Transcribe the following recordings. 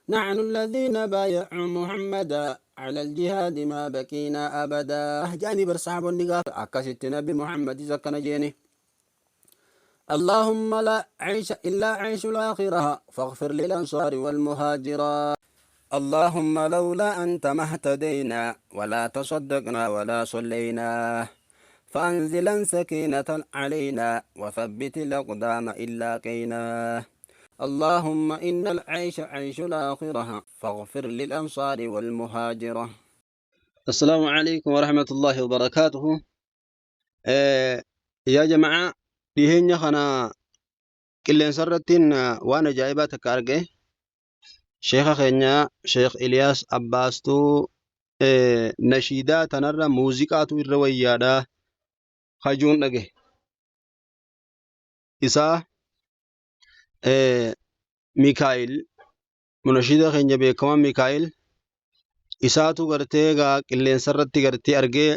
نحن الذين بايعوا محمدا على الجهاد ما بكينا أبدا جاني بر صحابonni gaafa akkasitti Nabi Muhammad isa akkana jeeni. اللهم لا عيش إلا عيش الآخرة فاغفر للأنصار والمهاجرة. اللهم لولا أنت ما اهتدينا ولا تصدقنا ولا صلينا فأنزلا سكينة علينا وثبت الأقدام إلا قينا. اللهم إن العيش عيش الآخرة فاغفر للأنصار والمهاجرة. السلام عليكم ورحمة الله وبركاته. Yaa jamaa, dhiheenya kana qilleensa irrattiin waan ajaa'ibaa takka arge. Sheeka keenya Sheekh Iliyaas Abbaastuu nashiidaa tanarra muuziqaatu irra wayyaadha hajuun dhage. Isaa Mikaa'il munashiida keenya beekamaa Mikaa'il isaatu gartee gaa qilleensa irratti gartee argee,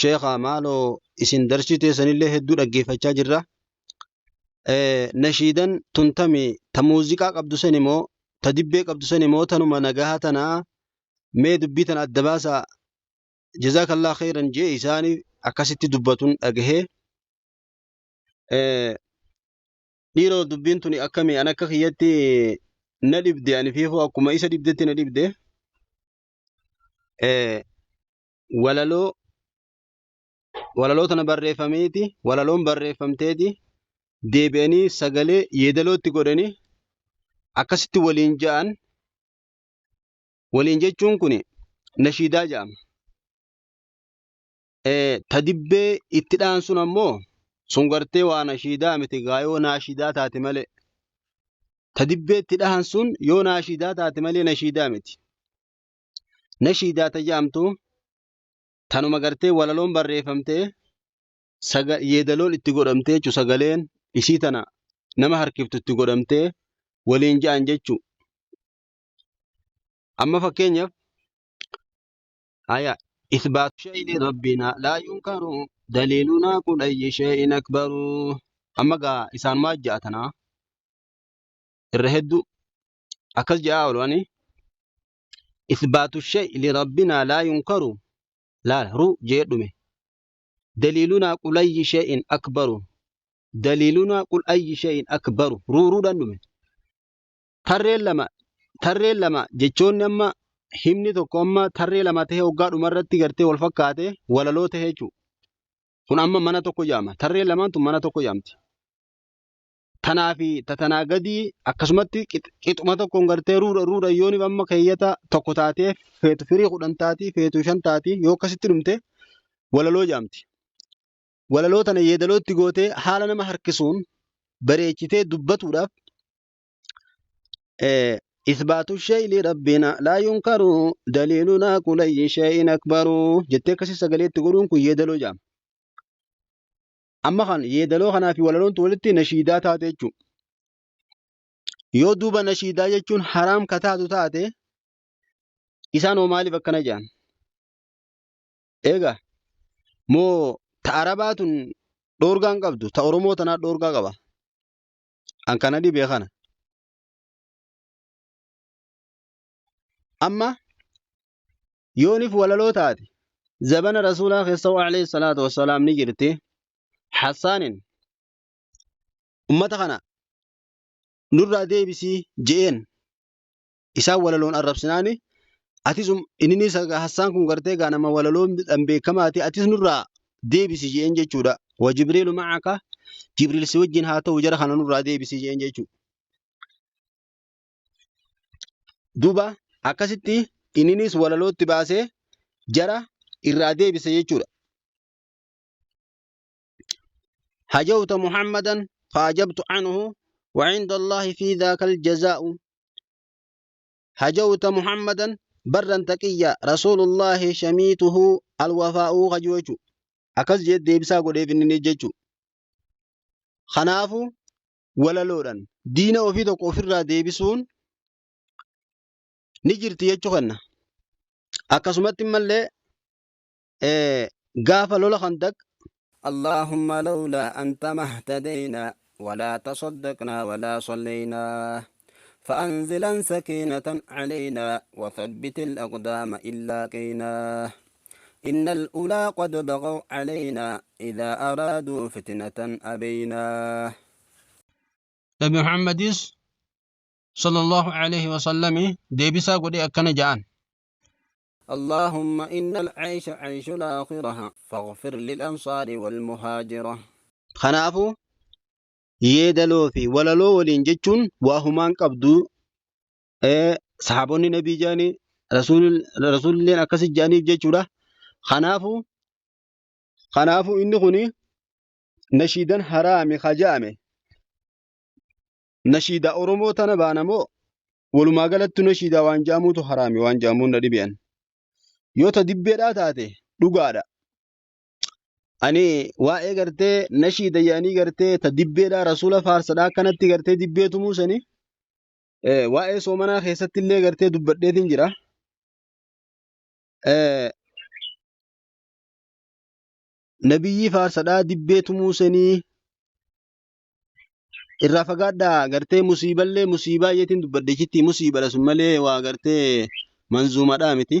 sheekha maaloo isin darsii teessanillee hedduu dhaggeeffachaa jirra. Nashiidan tuntami ta muuziqaa qabdu san immoo ta dibbee qabdu san immoo tanuma nagaha tanaa mee dubbii tana adda baasaa, jazaakallah khayran jee isaanii akkasitti dubbatun dhagahee. Dhiiroo, dubbiin tuni akkami? An akka kiyyatti na dhibde, ani fiifuu akkuma isa dhibdetti na dhibde. Walaloo walaloo tana barreeffameeti, walaloon barreeffamteeti, deebi'anii sagalee yeedalootti godhanii akkasitti waliin ja'an. Waliin jechuun kun nashiidaa jedhama. Ta dibbee itti dha'an sun ammoo sun gartee waa nashiidaa miti gaa, yoo naashidaa taate malee. Ta dibbee itti dhahan sun yoo naashidaa taate malee nashiidaa miti. Nashiidaa ta jedhamtu tanuma gartee walaloon barreeffamtee yeedaloon itti godhamtee jechuun sagaleen isii tana nama harkiftu itti godhamtee waliin ja'an jechuu. Amma fakkeenyaaf aya isbaatu shay'i rabbina laa yunkaru daliilunaa qul ayyi shay'in akbaru. Amma gaa isaanumaa ja'a tanaa irra hedduu akkas ja'a oolu ani isbaatu shay'i lirabbinaa laa yunkaru laala ru jee dhume, daliilunaa qul ayyi shay'in akbaru, daliilunaa qul ayyi shay'in akbaru, ruuruudhaan dhume. Tarreen lama, tarreen lama jechoonni amma himni tokko amma tarree lama ta'ee hoggaa dhumarratti gartee wal fakkaate walaloo ta'e jechuudha. Kun amma mana tokko jedhama. Tarreen lamaan tun mana tokko jedhamti. Tanaa fi ta tanaa gadii akkasumatti qixuma tokkoon gartee ruudha ruudha yooniif amma keeyyata tokko taatee, feetu firii 10 taatii, feetu 5 taatii, yoo akkasitti dhumte walaloo jedhamti. Walaloo tana yeedaloo itti gootee haala nama harkisuun bareechitee dubbatuudhaaf isbaatu shay'i li rabbina laa yunkaru daliilunaa kulayyi shay'in akbaru jettee akkasii sagalee itti godhuun kun yeedaloo jedhama. Amma kan yeedaloo kanaa fi walaloon tun walitti nashiidaa taate jechuudha. Yoo duuba nashiidaa jechuun haraam ka taatu taate, isaan hoo maaliif akkana jedhan? Eega moo ta Arabaa tun dhoorgaa hin qabdu, ta Oromoo tanaa dhoorgaa qaba. An kana dhibee kana. Amma yoonif walaloo taate, zabana rasuulaa keessa alayhi salaatu wassalaam ni jirti. Hassaanin ummata kana nurraa deebisii je'een, isaan walaloon arrabsinaani atis inninis Hassaan kun gartee gaa nama walaloon beekamaati, atis nurraa deebisi je'een jechuudha. Wa Jibriilu ma'aka, Jibriil si wajjin haa ta'u, jara kana nurraa deebisi je'een jechuudha. Duuba akkasitti inninis walalootti baasee jara irraa deebise jechuudha. Hajawta Muhammadan faajabtu anhu wa inda Allahi fi dhaaka aljazaa'u. Hajawta Muhammadan barran taqiyya rasuulullahi shamiituhu alwafaa'u kajuu jechuudha. Akkas jee deebisaa godheef inni jechuudha. Kanaafu walaloodhan diina ofii tokko ofirraa deebisuun ni jirti jechuu kenna. Akkasumatti mallee gaafa lola Khandaq اللهم لولا أنت ما اهتدينا ولا تصدقنا ولا صلينا. فأنزلا سكينة علينا وثبت الأقدام إلا قينا إن الأولى قد بغوا علينا إذا أرادوا فتنة أبينا. Nabi Muhammadis sallallahu alaihi wasallami deebisaa godhee akkana ja'an. اللهم إن العيش عيش الآخرة فاغفر للأنصار والمهاجرة. Kanaafuu yeedaloo fi walaloo waliin jechuun waa humaan qabdu. Sahaabonni nabii jedhanii rasuulilleen akkasi jedhaniif jechuudha. Kanaafuu inni kuni nashiidan haraami ka ja'ame nashiida Oromoo tana baanamoo walumaa galatti nashiidaa waan ja'amuutu haraami waan ja'amuun na dhibi'an. Yoo ta dibbeedhaa taate dhugaadha. Ani waa'ee gartee nashiida jedhanii gartee ta dibbeedhaa rasuula faarsadhaa akkanatti gartee dibbee tumuu sanii waa'ee soomanaa keessatti illee gartee dubbadheetiin jira. Nabiyyii faarsadhaa dibbee tumuu sanii irraa fagaadhaa gartee musiiballee musiibaa jeetiin dubbadhe jetti musiibadha sun malee waa gartee manzuumadhaa miti.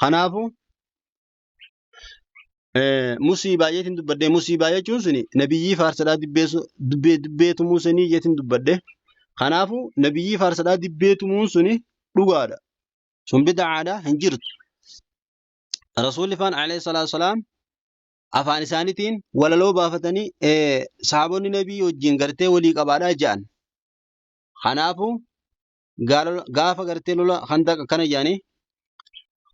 Kanaafuu musiibaa jeetiin dubbadhe musiibaa jechuun suni nabiyyii faarsadhaa dibbee tumuu sanii jeetiin dubbadhe. Kanaafuu nabiyyii faarsadhaa dibbee tumuun suni dhugaadha. Sun bid'aadha hin jirtu. Rasuulli faan alayhi salaatu wasalaam afaan isaaniitiin walaloo baafatanii sahaabonni nabii wajjin gartee walii qabaadhaa jedhan. Kanaafuu gaafa gartee lola handaq akkana jedhanii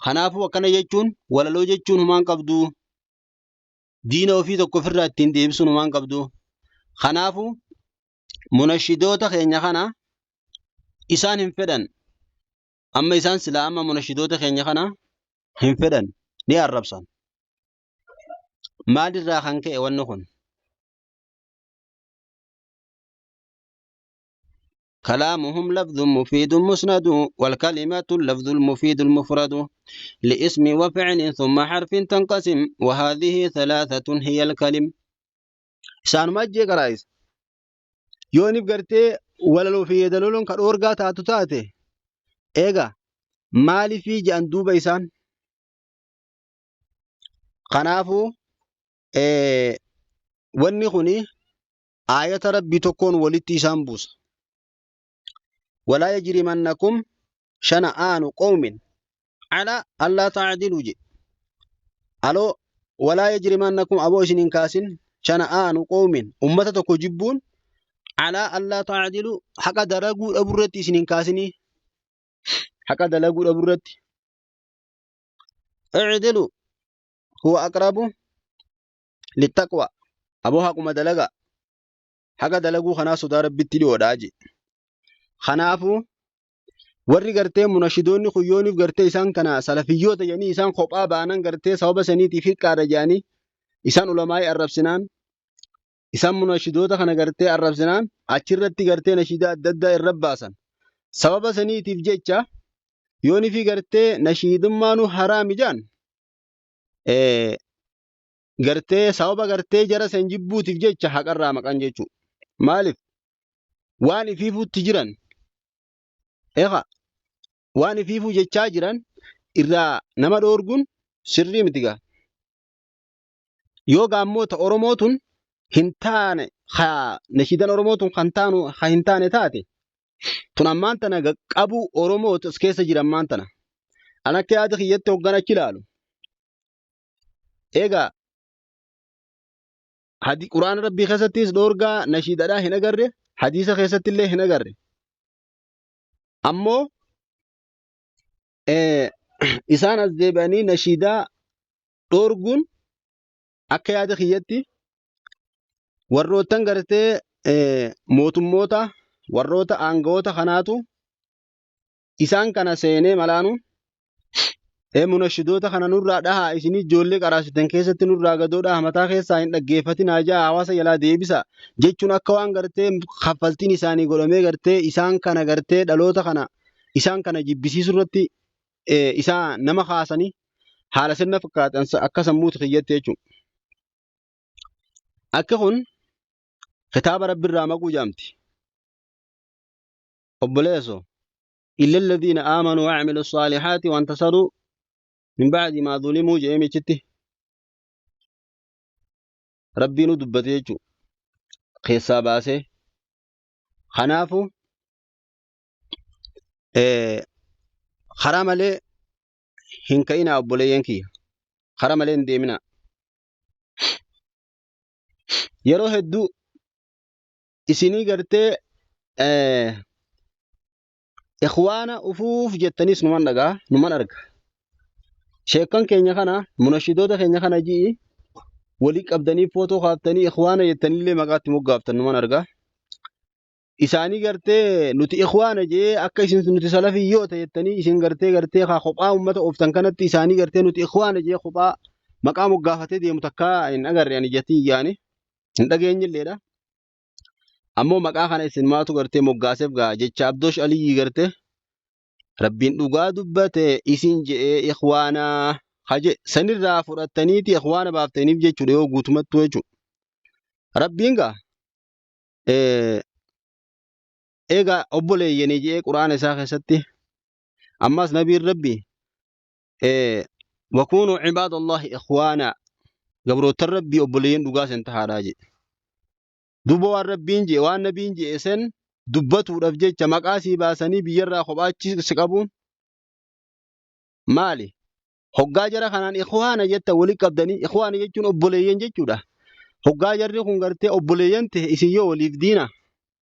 kanaafuu akkana jechuun walaloo jechuun humaan qabdu diina ofii tokko ofirraa ittiin deebisuun humaan qabdu. Kanaafuu munashidoota keenya kana isaan hin fedhan. Amma isaan silaa amma munashidoota keenya kana hin fedhan ni arrabsan. Maalirraa kan ka'e wanni kun? كلامهم لفظ مفيد مسند والكلمة اللفظ المفيد المفرد لاسم وفعل ثم حرف تنقسم وهذه ثلاثة هي الكلم. Isaanuma ajjee qaraayis. Yoonif gartee walaloo fi yeedaloon kan dhoorgaa taatu taate eega maaliifii jedhan duuba isaan. Kanaafuu wanni kuni aayata rabbii tokkoon walitti isaan buusa. Walaa yajrimannakum shana'aanu qawmin ala allaa ta'diluu jedhe. Aloo walaa yajrimannakum aboo isin hin kaasin shana'aanu qawmin ummata tokko jibbuun alaa allaa ta'diluu haqa dalaguu dhabuurratti isin hin kaasinii haqa dalaguu dhabuurratti. I'dilu huwa aqrabu littaqwa aboo haquma dalagaa haqa dalaguu kanaa sodaa rabbitti dhiyoodhaa jedhe. Kanaafuu warri gartee munashidoonni kuyyooniif gartee isaan kana salafiyyoota jedhanii isaan kophaa baanan gartee sababa saniitiif hirqaadha jedhanii isaan ulamaa'ii arrabsinaan isaan munashidoota kana gartee arrabsinaan achirratti gartee nashiidaa adda addaa irra baasan. Sababa saniitiif jecha yoonii fi gartee nashiidummaanuu haraami jedhan gartee sababa gartee jara san jibbuutiif jecha haqarraa maqan jechuudha. Maaliif waan ifiifuutti jiran eegaa waan ifiifuu jechaa jiran irraa nama dhoorguun sirrii miti gaa. Yoo gaammoo ta Oromoo tun hin taane nashiidan Oromoo tun kan taanu ha hin taane taate tun ammaan tana qaqqabuu Oromoo as keessa jira ammaan tana. An akka yaada kiyyatti hoggan achi ilaalu. Egaa hadi quraana rabbii keessattis dhoorgaa nashiidadhaa hin agarre hadiisa keessatti illee hin agarre. Ammoo isaan as deebi'anii nashiidaa dhoorguun akka yaada kiyyatti warroottan gartee mootummoota warroota aangawoota kanaatu isaan kana seenee malaanu munashidoota kana nurraa dhahaa isinii ijoollee qaraasitan keessatti nurraa gadoo dhaha mataa keessaa hin dhaggeeffatinaa ja'a hawaasa jalaa deebisa jechuun akka waan gartee kaffaltiin isaanii godhamee gartee isaan kana gartee dhaloota kana isaan kana jibbisiisuu irratti isaa nama kaasanii haala sirna fakkaatan akka sammuuti kiyyatti jechuudha. Akka kun kitaaba rabbiirraa maquu jaamti. Obboleesso illa alladhiina aamanuu wa amilu saalihaati wantasaruu min ba'di maa zulimuu jedhee michitti rabbiinu dubbate jechuudha. Keessaa baasee. Kanaafu karaa malee hin ka'inaa obboleeyyan kiyya. Karaa malee hin deeminaa. Yeroo hedduu isinii gartee ikhwaana ufuuf jettanis numan dhagaa numan arga. Sheekkan keenya kana munashidoota keenya kana ji'i walii qabdanii footoo kaaftanii ikhwaana jettanillee maqaatti moggaaftan numan arga. Isaanii gartee nuti ikhwaana jee akka isin nuti salafiyyoota jettanii isin gartee gartee kaa kophaa ummata ooftan kanatti isaanii gartee nuti ikhwaana jee kophaa maqaa moggaafatee deemu takkaa hin agarre ani jettii yaani hin dhageenyilleedha. Ammoo maqaa kana isin maatu gartee moggaaseef gaa jecha Abdoosh Aliyyii gartee Rabbiin dhugaa dubbate isin je'ee ikhwaanaa haje sanirraa fudhattaniiti ikhwaana baaftaniif jechuudha yoo guutumattuu jechuudha. Rabbiin gaa eegaa obboleeyyanii je'ee quraana isaa keessatti ammas nabiin Rabbii wakuunuu cibaadallahi ikhwaanaa gabroottan Rabbii obboleeyyan dhugaa sen tahaadhaa jedhe. Duuba waan Rabbiin je'e waan nabiin je'e sen dubbatuudhaaf jecha maqaa sii baasanii biyyarraa kophaachi si qabuun maali? Hoggaa jara kanaan ikhwaana jetta wali qabdanii ikhwaana jechuun obboleeyyan jechuudha. Hoggaa jarri kun gartee obboleeyyan ta'e isin yoo waliif diina.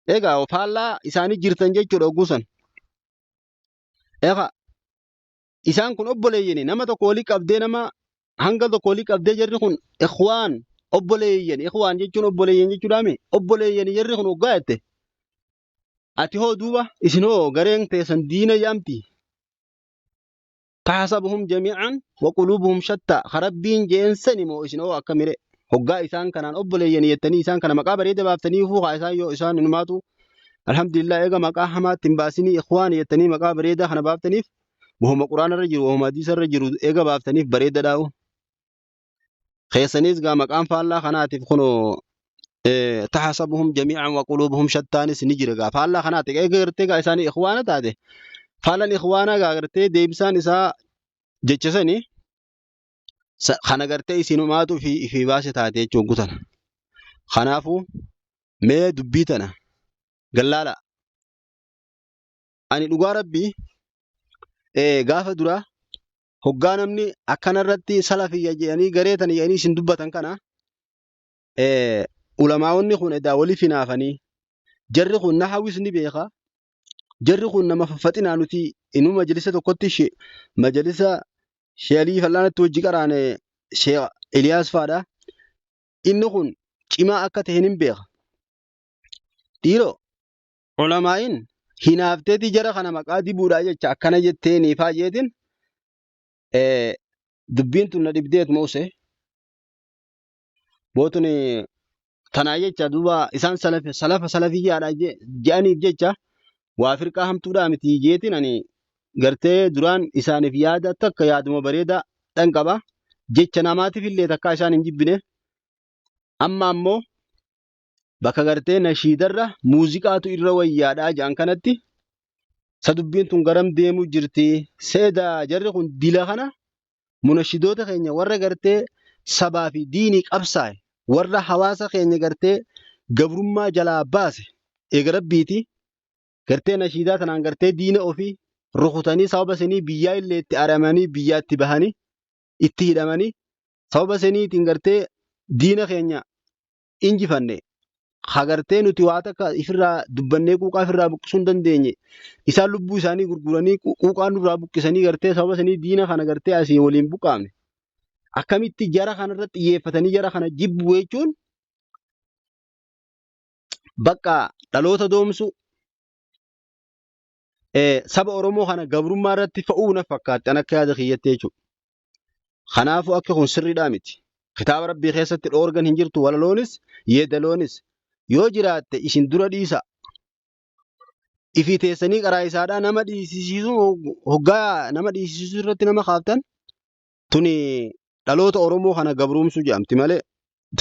Egaa faallaa isaanii jirtan jechuudha hogguu san. Egaa isaan kun obboleeyyani nama tokko wali qabdee nama hanga tokko wali qabdee jarri kun ikhwaan obboleeyyan ikhwaan jechuun obboleeyyan jechuudhaami obboleeyyan jarri kun hoggaa jette ati hoo duuba isin hoo gareen teessan diina yaamti tahasabuhum jamii'an wa quluubuhum shattaa ka rabbiin jeen sani moo isin hoo akka mire hoggaa isaan kanaan obboleeyyan jettanii isaan kana maqaa bareeda baaftanii fuukaa isaan yoo isaan inumaatu alhamdulillah eega maqaa hamaatti hin baasinii ikhwaan jettanii maqaa bareedaa kana baaftaniif wahuma quraana irra jiru wahuma hadiisa irra jiru eega baaftaniif bareeda dhaa'u keessaniis gaa maqaan faallaa kanaatiif kunoo tahasabuhum jamii'an wa quluubuhum shattaanis ni jira gaa faallaa kanaati eega gartee gaa isaanii ikhwaana taate faallan ikhwaanaa gaa gartee deebisaan isaa jecha sani kana gartee isinumaatu ifii baase taate jechuun gutana kanaafuu mee dubbii tana gallaala ani dhugaa rabbii gaafa duraa hoggaa namni akkanarratti salafiyya jedhanii garee tana jedhanii isin dubbatan kana ulamaa'onni kun edaa waliif hinaafanii jarri kun nahawis ni beeka jarri kun nama faffaxinaa nuti inuu majalisa tokkotti majalisa sheelii fal'aanatti wajji qaraane Sheekh Iliyaas faadha inni kun cimaa akka ta'e hin beeka dhiiroo Ulamaa'iin hinaafteeti jara kana maqaa dibuudhaa jecha akkana jetteeni faa jeetiin dubbiin tun na dhibdeetuma use. Bootun tanaa jecha duuba isaan salafa salafiyyaadha je'aniif jecha waa firqaa hamtuudhaa miti jeetiin ani gartee duraan isaaniif yaada takka yaaduma bareedaa dhan qaba. Jecha namaatiif illee takkaa isaan hin jibbine. Amma ammoo bakka gartee nashiidarra muuziqaatu irra wayyaadha jedhan kanatti sa dubbiin tun garam deemu jirti seeda jarri kun dila kana munashidoota keenya warra gartee sabaa fi diinii qabsaa'e warra hawaasa keenya gartee gabrummaa jalaa baase eega rabbiiti gartee nashiidaa tanaan gartee diina ofii rukutanii sababa sanii biyyaa illee itti aramanii biyyaa itti bahanii itti hidhamanii sababa saniitiin gartee diina keenya injifanne ha gartee nuti waa takka ifirraa dubbannee quuqaa ifirraa buqqisuu hin dandeenye isaan lubbuu isaanii gurguranii quuqaa nurraa buqqisanii gartee sababa sanii diina kana gartee asii waliin buqqaamne akkamitti jara kanarratti xiyyeeffatanii jara kana jibbu jechuun bakka dhaloota doomsu saba Oromoo kana gabrummaa irratti fe'uu na fakkaatti an akka yaada kiyyatti jechuudha. Kanaafuu akki kun sirriidhaa miti. Kitaaba Rabbii keessatti dhoorgan hin jirtu walaloonis yeedaloonis yoo jiraatte isin dura dhiisa. Ifii teessanii qaraa isaadhaa nama dhiisisiisuu hoggaa nama dhiisisiisuu irratti nama kaaftan tuni dhaloota Oromoo kana gabroomsuu jedhamti malee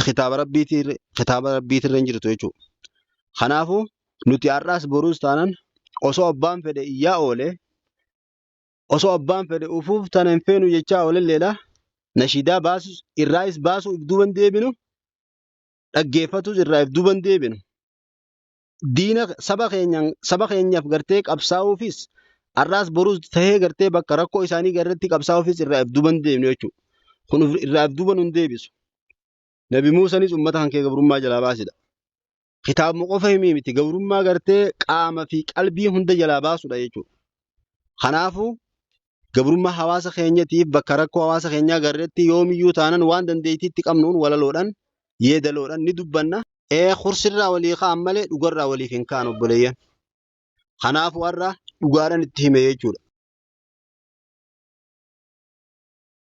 kitaaba Rabbiitirra kitaaba Rabbiitirra hin jirtu jechuudha. Kanaafuu nuti har'aas boruus taanan Osoo abbaan fedhe iyyaa oole, osoo abbaan fedhe ufuuf tana hin feenu jechaa oolelleedha. Nashiidaa baasus irraayis baasuu if duuban deebinu, dhaggeeffatus irraa if duuban deebinu. Diina saba keenyan saba keenyaaf gartee qabsaa'uufis har'aas borus tahee gartee bakka rakkoo isaanii garratti qabsaa'uufis irraa if duuban deebinu jechuudha. Kun irraa if duuba nun deebisu. Nabi Muusanis ummata kan kee gabrummaa jalaa baasidha. Kitaabuma qofa himii miti gabrummaa gartee qaama fi qalbii hunda jalaa baasudha jechuudha. Kanaafuu gabrummaa hawaasa keenyatiif bakka rakkoo hawaasa keenyaa garreetti yoomiyyuu taanan waan dandeettiitti qabnuun walaloodhaan yeedaloodhaan ni dubbanna. Ee kursirraa walii ka'an malee dhugarraa waliif hin ka'an obboleeyyan. Kanaafuu har'a dhugaadhaan itti hime jechuudha.